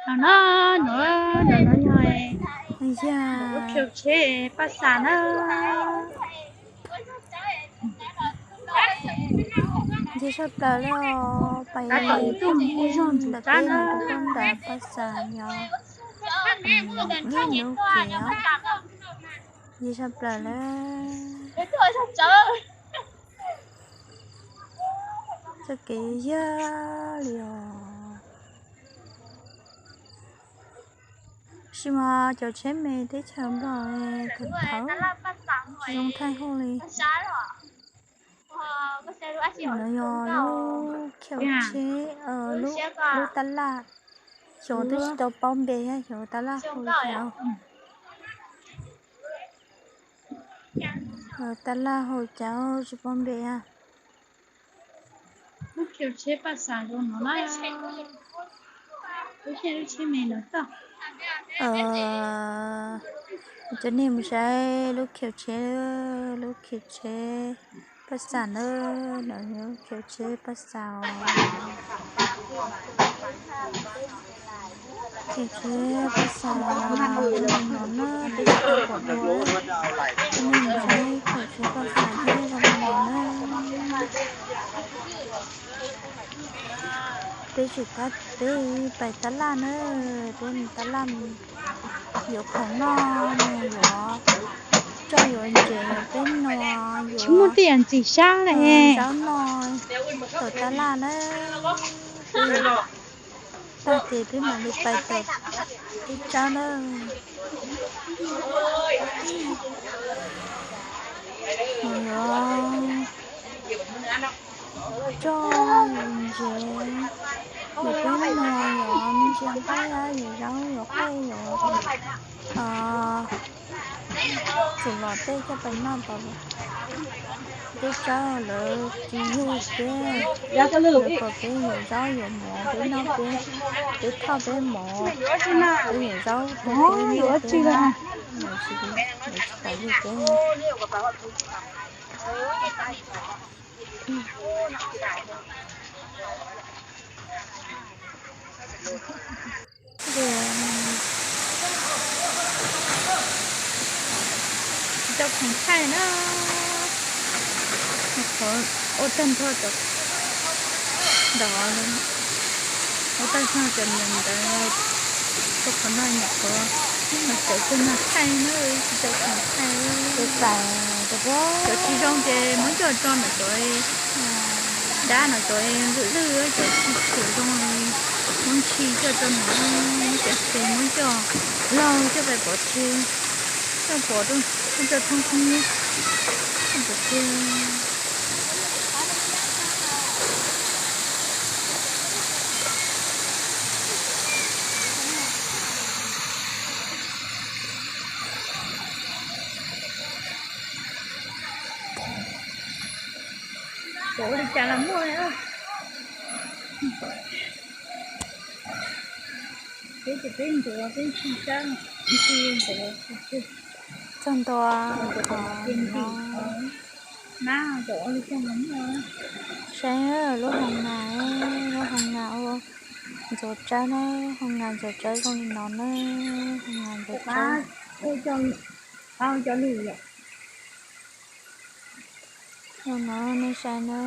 No na, no, no, no yog lub khiv tsheb Paj Xas na. Ntse tshaj plaws li os, pais ntawm peb mus rau nram Paj Xas nyob, ib lub kev os. Ntse tshaj plaws li. Txoj kev yog li os. Tab sis mas cov tsheb me teb chaws Nplog thaum thaum tsis zoo thaij hauj li. No yog lub khiv tsheb, lub, lub tab laj. Xyov twb tsis tau paub npe, xyov tab laj hu li cas. Tab laj hu cas tsis paub npe. Lub khiv tsheb Paj Xas zoo no na. Lub tsheb, lub tsheb me no toj. Cov nej mus saib lub khiv tsheb, lub khiv tsheb Paj Xas na, no yog lub khiv tsheb Paj Xas os. Khiv tsheb Paj Xas no na, peb tsis tau pom dua. Cov nej mus saib khiv tsheb Paj Xas thiab zoo li no na. Peb tseem tab, peb pais tab laj na, peb mus tab laj mus yuav khoom noj, mus yuav coj yuav ntses yuav peb noj, yuav muaj tej yam ntxim sab zaub noj, tom tab laj na. Tag ces peb mam li pais tom teb tsawb na. Mus yuav coj yuav ntses, yuav peb noj, yuav me ntsis nqaij, yuav zaub yuav qej, yuav txhua los tej coj pais noj tom teb tsawb, lawv tsis yug peb, lawv kom peb yuav zaub yuav mov peb noj, peb, peb thauj peb mov, peb yuav zaub peb noj, lawv tsis, lawv tsis kam yug peb. Tsis tau khoom thaij na. Qhov ua tag nrho cov ntawd, ua tag nrho cov ntawd, ua qhov no nyuam qhuav mas cov kiag no thaij na, tsis tau khoom thaij. Cov tsis zoo ces muab coj tso ntawm cov dab no, cov lwj lwj, cov tsis tshua zoo muab ntshis coj tso ntawd, cov ces muab coj laug coj pais pov tseg, coj pov rau, coj thoob khub nyiab pov tseg. Ua li cas los muaj. Peb ces peb ntxuav, peb ntsis sab, ntsis ntxuav. Txog ntua, saib lub hoo nas, lub hoo nas ua ntxuav tsawb na, hoo nas ntxuav tsawb zoo li no na, hoo nas ntxuav tsawb. Zoo no nej saib na.